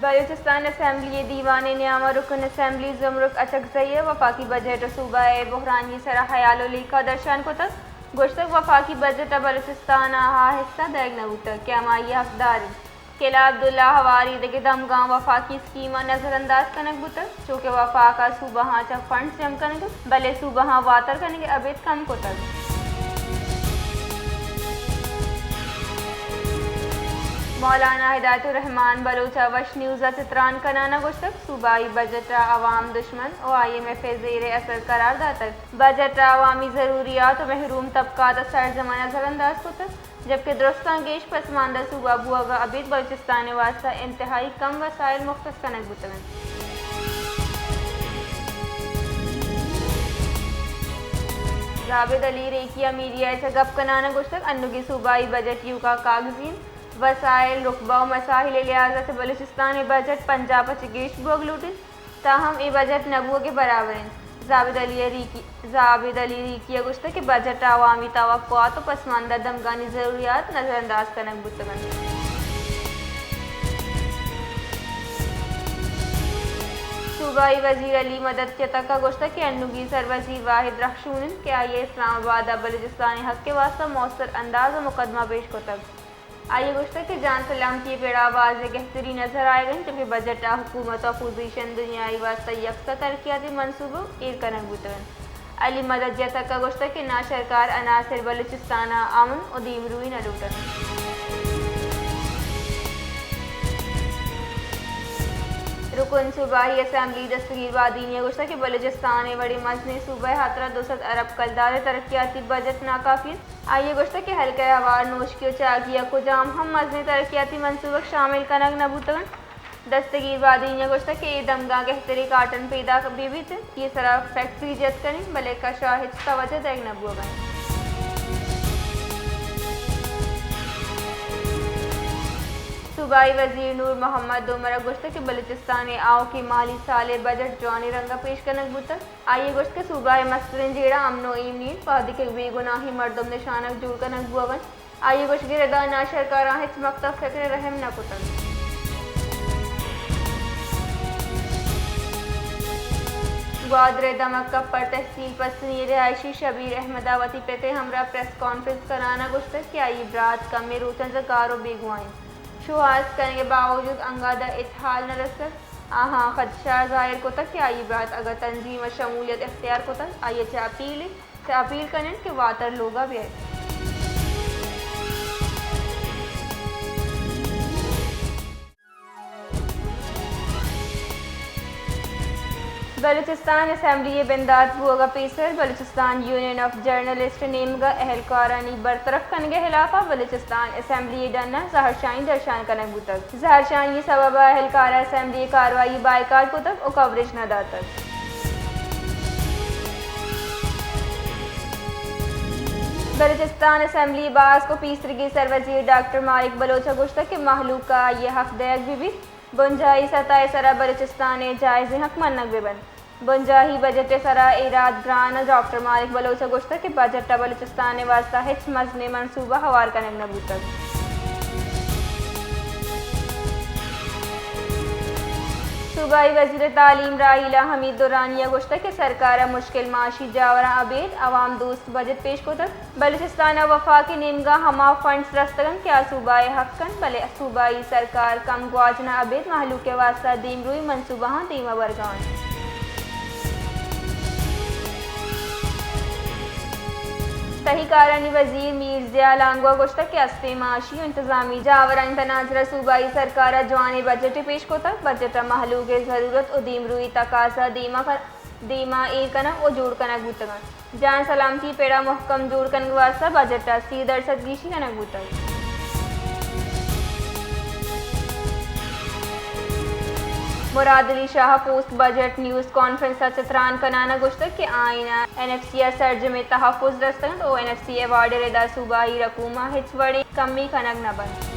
بلوچستان اسمبلی ءِ دیوان ءِ نیام ءَ رکن اسمبلی زمرک اچکزئی ءَ وفاقی بجٹ ءُ صوبہ ءِ بحرانی سرا حیال ءُ لیکہ درشان کتگ۔ گوشتگ، وفاقی بجٹ ءَ بلوچستان ءَ آ حصہ دئیگ نہ بوتگ کہ ہمائی ءِ حقدار انت۔ قلعہ عبداللہ ءَ ہواری دگہ دمگاں وفاقی اسکیماں نظر انداز کنگ بوتگ، چو کہ وفاق ءَ صوبہاں چہ فنڈز جم کنگ، بلے صوبہاں واتر کنگ ءَ ابید کم کتگ۔ مولانا ہدایت الرحمان بلوچ ءَ وش نیوز ءَ چہ تران کنان ءَ گوشتگ، صوبائی بجٹ ءَ عوام دشمن ءُ آئی ایم ایف ءِ زیر اثر قرار داتگ۔ بجٹ ءَ عوامی ضروریات ءُ محروم طبقات ءِ سرجم ءَ نظر انداز کتگ، جبکہ درستاں گیش پسماندہ صوبہ بوہگ ءَ ابید بلوچستان ءِ واستہ انتہائی کم وسائل مختص کنگ بوتگ انت۔ زاہد علی ریکی ءَ میڈیا ءَ چہ گپ کنان ءَ گوشتگ، انوگیں صوبائی بجٹ ایوکا کاگزی انت، وسائل، رقبہ ءُ مساہیل ءِ لحاظ ءَ چہ بلوچستان ءِ بجٹ پنجاہ پہ چہ گیش بوگ لوٹ انت۔ تاہم اے بجٹ نہ بوگ ءِ برابر انت۔ زاہد علی ریکی، زاہد علی ریکی ءَ گوشتگ کہ بجٹ ءَ عوامی توقعات ءُ پسماندہ دمگانی ضروریات نظر انداز کنگ بوتگ انت۔ صوبائی وزیر علی مدد جتک ءَ گوشتگ کہ انوگیں سر وزیر واحد رہشون انت کہ آئی ءَ اسلام آباد ءَ بلوچستان ءِ حق ءِ واستہ مؤثر انداز ءَ مقدمہ پیش کتگ۔ آئی ءَ گوشتگ کہ جان سلامتی ءِ پڑ ءَ بازیں گہتری نظر آیگ ءَ انت، چوکہ بجٹ ءَ حکومت ءُ اپوزیشن دنیائی واستہ یکساہ ترقیاتی منصوبہ ایر کنگ بوتگ انت۔ علی مدد جتک ءَ گوشتگ کہ ناشرکار عناصر بلوچستان ءَ امن ءُ دیمروئی نہ لوٹ انت۔ رکن صوبائی اسمبلی دستگیر بادینی ءَ گوشتگ کہ بلوچستان ءِ وڑیں مزنیں صوبہ ءِ ہاترا دو سد ارب کلدار ءِ ترقیاتی بجٹ ناکافی انت۔ آئی ءَ گوشتگ کہ حلقہ ہوار نوشکی ءُ چاگی ءَ کجام ہم مزنیں ترقیاتی منصوبگ شامل کنگ نہ بوتگ انت۔ دستگیر بادینی ءَ گوشتگ کہ اے دمگاں گہتریں کاٹن پیداک بہ بیت انت، اے سرا فیکٹری جت کنیں، بلے کش ءَ ہچ توجہ دئیگ نہ بوگ ءَ انت۔ صوبائی وزیر نور محمد عمر ءَ گوشتگ کہ بلوچستان ءِ آؤکیں مالی سال ءِ بجٹ جوانیں رنگ ءَ پیش کنگ بوتگ۔ آئی ءَ گوشت کہ صوبہ ءِ مستریں جیڑہ امن ءُ ایمنی انت، وہدے کہ بے گناہیں مردم نشانگ جوڑ کنگ بوگ ءَ انت۔ آئی ءَ گوشت گرد ءَ ناشرکاراں ہچ مکتب فکر ءِ رحم نہ کتگ۔ گوادر ءِ دمگ کپر تحصیل پسنی ءِ رہائشی شبیر احمد ءَ وتی پت ءِ ہمراہ پریس کانفرنس کنان ءَ گوشتگ کہ آئی برات کمیں روچاں چہ کار ءَ بیگواہ انت۔ شوہاز کنگ ءِ باوجود انگت ءَ ہچ ہال نہ رستگ۔ آہاں خدشہ ظاہر کتگ کہ آئی برات اگاں تنظیم ءَ شمولیت اختیار کتگ، آئی ءَ چہ اپیل، چہ اپیل کن انت کہ واتر لوگ ءَ بیایت۔ بلوچستان اسمبلی ءِ بندات بوگ ءَ پیسر بلوچستان یونین آف جرنلسٹ ءِ نیمگ ءَ اہلکارانی برطرف کنگ ءِ ہلاپ ءَ بلوچستان اسمبلی ءِ ڈن ءَ زہرشانی درشان کنگ بوتگ۔ زہرشانی ءِ سبب ءَ اہلکار ءَ اسمبلی ءِ کاروائی ءَ بائیکاٹ کتگ ءُ کوریج نہ داتگ۔ بلوچستان اسمبلی ءِ باسک ءُ پیسریگیں سروزیر ڈاکٹر مالک بلوچ ءَ گوشتگ کہ مہلوک ءَ آئی ءِ حق دئیگ بہ بیت، بنجاہی سطح ءِ سرا بلوچستان ءِ جائزیں حق منگ بہ بنت۔ بنجاہی بجٹ ءِ سرا ایراد گران ءَ ڈاکٹر مالک بلوچ ءَ گوشتگ کہ بجٹ ءَ بلوچستان ءِ واستہ ہچ مزنیں منصوبہ ہوار کنگ نہ بوتگ۔ صوبائی وزیر تعلیم راحیلہ حمید درانی ءَ گوشتگ کہ سرکار ءَ مشکل معاشی جاوراں ابید عوام دوست بجٹ پیش کتگ۔ بلوچستان ءَ وفاق ءِ نیمگ ءَ ہما فنڈز رستگ انت کہ آ صوبہ ءِ حق انت، بلے صوبائی سرکار کم گواچن ءَ ابید مہلوک ءِ واستہ دیمروئی منصوبہاں دیم ءَ برگ ءَ انت۔ تہی کارانی وزیر میر ضیاء لانگو ءَ گوشتگ کہ استیں معاشی ءُ انتظامی جاورانی تناظر ءَ صوبائی سرکار ءَ جوانیں بجٹے پیش کتگ، بجٹ ءَ مہلوک ءِ ضرورت ءُ دیمروئی تقاضا دیما دیما ایر کنگ ءُ جوڑ کنگ بوتگ انت۔ جان سلامتی پڑ ءَ مھکم جوڑ کنگ ءِ واستہ بجٹ ءَ سی درسد گیشی کنگ بوتگ۔ مراد علی شاہ ءَ پوسٹ بجٹ نیوز کانفرنس ءَ چہ تران کنان ءَ گوشتگ کہ آئین ءَ این ایف سی ءَ سرجمیں تحفظ رستگ انت ءُ این ایف سی ایوارڈ ءِ ردا صوبائی رقوم ءَ ہچ وڑیں کمی کنگ نہ بنت۔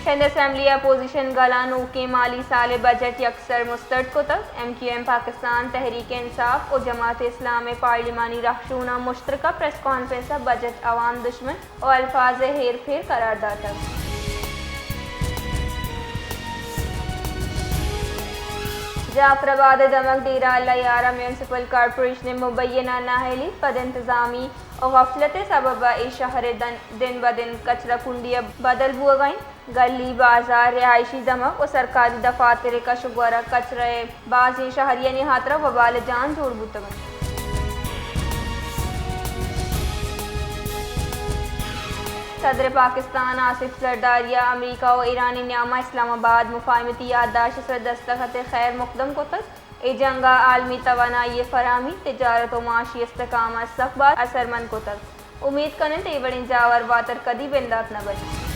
سندھ اسمبلی ءِ اپوزیشن گل ءَ نوکیں مالی سال ءِ بجٹ یکسر مسترد کتگ۔ ایم کیو ایم، پاکستان تحریک انصاف ءُ جماعت اسلام ءِ پارلیمانی رہشوناں مشترکہ پریس کانفرنس ءَ بجٹ عوام دشمن ءُ الفاظ ءِ ہیر پھیر قرار داتگ۔ جعفر آباد ءِ دمگ ڈیرہ اللہ یار ءِ میونسپل کارپوریشن ءِ مبینہ نااہلی، بد انتظامی ءُ غفلت ءِ سبب ءَ اے شہر ءِ دن، دن بہ دن کچرہ کنڈی ءَ بدل بوگ ءَ انت۔ گلی، بازار، رہائشی دمگ ءُ سرکاری دفاتر ءِ کش ءُ گور ءَ کچرہ ءِ بازیں شہریانی ہاترا وبال ءِ جان جوڑ بوتگ انت۔ صدر پاکستان آصف زرداری ءَ امریکہ ءُ ایران ءِ نیام ءَ اسلام آباد مفاہمتی یادداشت ءِ سر ءَ دستخط ءِ خیر مقدم کتگ۔ اے جنگ ءَ عالمی توانائی ءِ فراہمی، تجارت ءُ معاشی استحکام ءَ سک باز اثرمند کتگ۔ امیت کن انت اے وڑیں جاور واتر کدی بندات نہ بنت۔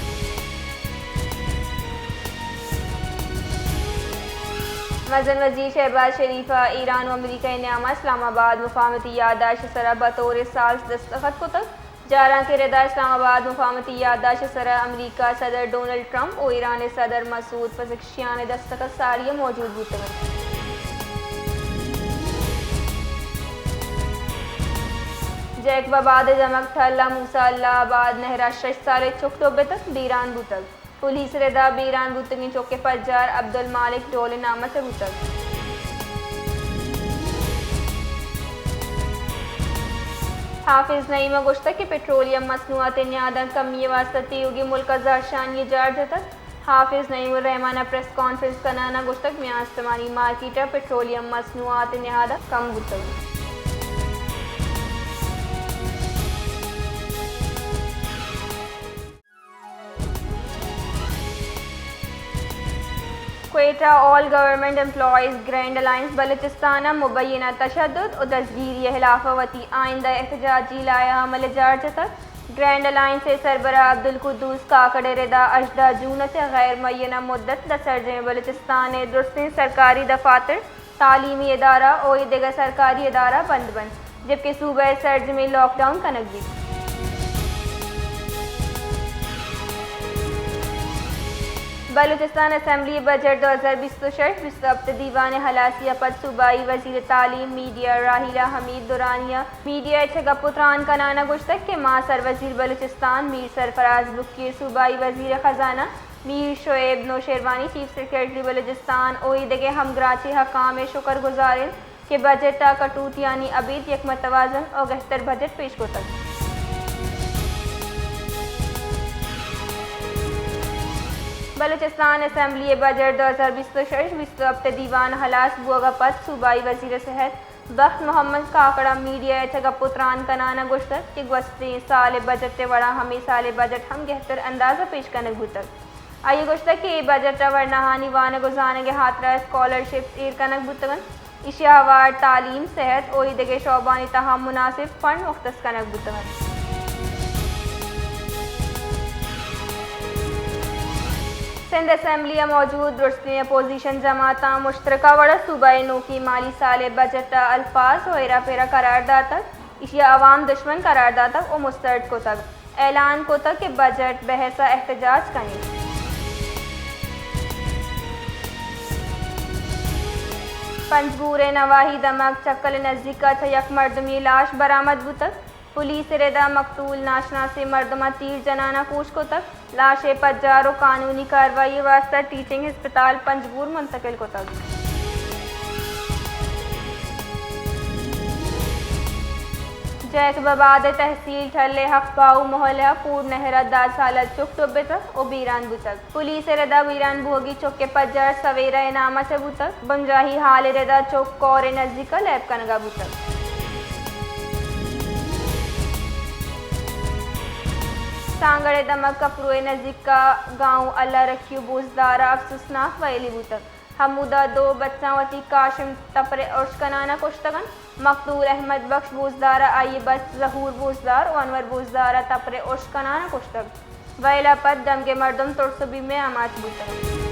مزن وزیر شہباز شریف ءَ ایران ءُ امریکہ ءِ نیام ءَ اسلام آباد مفاہمتی یادداشت ءِ سر ءَ بطور سالس دستخط کتگ۔ جارانکے ءِ ردا اسلام آباد مفاہمتی یادداشت ءِ سر ءَ امریکہ ءِ صدر ڈونلڈ ٹرمپ ءُ ایران ءِ صدر مسعود پزشکیان ءِ دستخط ساری ءَ موجود بوتگ انت۔ جیکب آباد ءِ دمگ ٹھل ءَ موسی اللہ آباد نہر ءَ شش سال ءِ چک ڈبتگ، بیران بوتگ۔ پولیس ءِ ردا بیران بوتگیں چک ءِ پجار عبدالمالک ڈول ءِ نام ءَ چہ بوتگ۔ حافظ نعیم ءَ گوشتگ کہ پٹرولیم مصنوعات ءِ نہاداں کمی ءِ واستہ تیوگیں ملک ءَ زہرشانی ءِ جاڑ جتگ۔ حافظ نعیم الرحمان ءَ پریس کانفرنس کنان ءَ گوشتگ میان استمانی مارکیٹ ءَ پٹرولیم مصنوعات ءِ نہاداں کم بوتگ۔ کوئٹہ، آل government employees grand alliance Balochistan ءَ مبینہ تشدد ءُ دزگیری ءِ ہلاف ءَ وتی آئندہ احتجاجی لائحہ عمل ءِ جار جتگ۔ گرینڈ الائنس ءِ سربراہ عبدالقدوس کاکڑ ءِ ردا ہژدہ جون ءَ چہ غیر معینہ مدت ءَ سرجمیں بلوچستان ءِ درستیں سرکاری دفاتر، تعلیمی ادارہ ءُ اے دگہ سرکاری ادارہ بند بنت، جبکہ صوبہ ءِ سرجمیں لاک ڈاؤن کنگ بیت۔ بلوچستان اسمبلی ءِ بجٹ دو ہزار بیست ءُ شش بیست ءُ ہپت ءِ دیوان ءِ ہلاسی ءَ پد صوبائی وزیر تعلیم میڈیا راحیلہ حمید درانی ءَ میڈیا ءَ چہ گپ ءُ تران کنان ءَ گوشتگ کہ ما سروزیر بلوچستان میر سرفراز بگٹی ءُ صوبائی وزیر خزانہ میر شعیب نوشیروانی، چیف سیکرٹری بلوچستان ءُ اے دگہ ہمگرنچیں حکام ءِ شکر گزار ایں کہ بجٹ ءَ کٹوتیانی ابید یک متوازن ءُ گہتر بجٹ پیش کتگ۔ بلوچستان اسمبلی ءِ بجٹ دو ہزار بیست ءُ شش بیست ءُ ہپت ءِ دیوان ہلاس بوگ ءَ پد صوبائی وزیر صحت بخت محمد کاکڑ ءَ میڈیا ءَ چہ گپ ءُ تران کنان ءَ گوشتگ کہ گوستگیں سال ءِ بجٹ ءِ وڑا ہمے سال ءِ بجٹ ہم گہتر انداز ءَ پیش کنگ بوتگ۔ آئی ءَ گوشتگ کہ اے بجٹ ءَ ورناہانی وانگ ءُ زانگ ءِ ہاترا اسکالرشپس ایر کنگ بوتگ انت، ایشی ءَ ہوار تعلیم، صحت ءُ اے دگہ شعبانی تہا مناسب فنڈ مختص کنگ بوتگ انت۔ سندھ اسمبلی ءَ موجود درستیں اپوزیشن جماعتاں مشترکہ وڑ ءَ صوبہ ءِ نوکیں مالی سال ءِ بجٹ ءَ الفاظ ءُ ہیرا پھیرا قرار داتگ، ایشی ءَ عوام دشمن قرار داتگ ءُ مسترد کتگ۔ اعلان کتگ کہ بجٹ بحث ءَ احتجاج کنیں۔ پنجگور ءِ نواحی دمگ چکل ءِ نزیک ءَ چہ یک مردمے لاش برآمد بوتگ۔ پولیس ءِ رد ءَ مقتول ناشناسیں مردم ءَ تیر جنان ءَ کوش کتگ۔ لاش ءِ پجار ءُ قانونی کاروائی ءِ واستہ ٹیچنگ ہسپتال پنجگور منتقل کتگ۔ جیکب آباد ءِ تحصیل ٹھل ءِ حق باہو محلہ ءَ پور نہر ءَ دہ سالہ چک ڈبتگ ءُ بیران بوتگ۔ پولیس ءِ رد ءَ بیران بوہگی چک ءِ پجار سویرا ءِ نام ءَ چہ بوتگ۔ بنجاہی حال ءِ رد ءَ چک کور ءِ نزیک ءَ لیب کنگ ءَ بوتگ۔ سانگڑ ءِ دمگ کپرو ءِ نزیک ءَ گاؤں اللہ رکھی ءُ بوزدار ءَ افسوسناک ویلی بوتگ۔ ہمودا دو بچاں وتی کاشم تپر ءِ ارش کنان ءَ کشتگ انت۔ مقتول احمد بخش بوزدار ءَ آئی ءِ بچ ظہور بوزدار ءُ انور بوزدار ءَ تپر ءِ ارش کنان ءَ کشتگ۔ ویل ءَ پد دمگ ءِ مردم ترس ءُ بیم ءَ آماچ بوتگ انت۔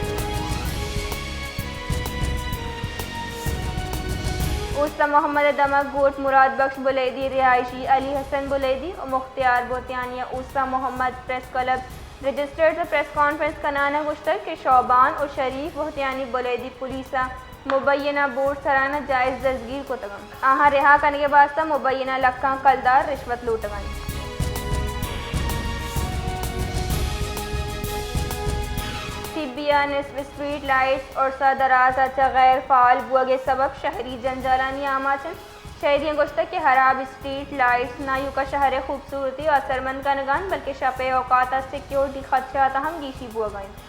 اوستہ محمد ءِ دمگ گوٹ مراد بخش بلیدی ءِ رہائشی علی حسن بلیدی ءُ مختیار بہتیانی ءَ اوستہ محمد پریس کلب رجسٹرز ءَ پریس کانفرنس کنان ءَ گوشتگ کہ شعبان ءُ شریف بہتیانی بلیدی پولیس ءَ مبینہ بورڈ سران ءَ جائز دزگیر کتگ انت۔ آہاں رہا کنگ ءِ واستہ مبینہ لکھاں کلدار رشوت لوٹگ انت۔ سیبی ءِ نصف اسٹریٹ لائٹس ارس ءَ دراز ءَ چہ غیر فعال بوگ ءِ سبب شہری جنجالانی آماچ انت۔ شہریاں گوشتگ کہ ہراب اسٹریٹ لائٹس نہ ایوکا شہر ءِ خوبصورتی ءَ اثرمند کنگ ءَ انت، بلکہ شپ ءِ اوقات ءَ سیکیورٹی خدشات ءَ ہم گیشی بوگ ءَ انت۔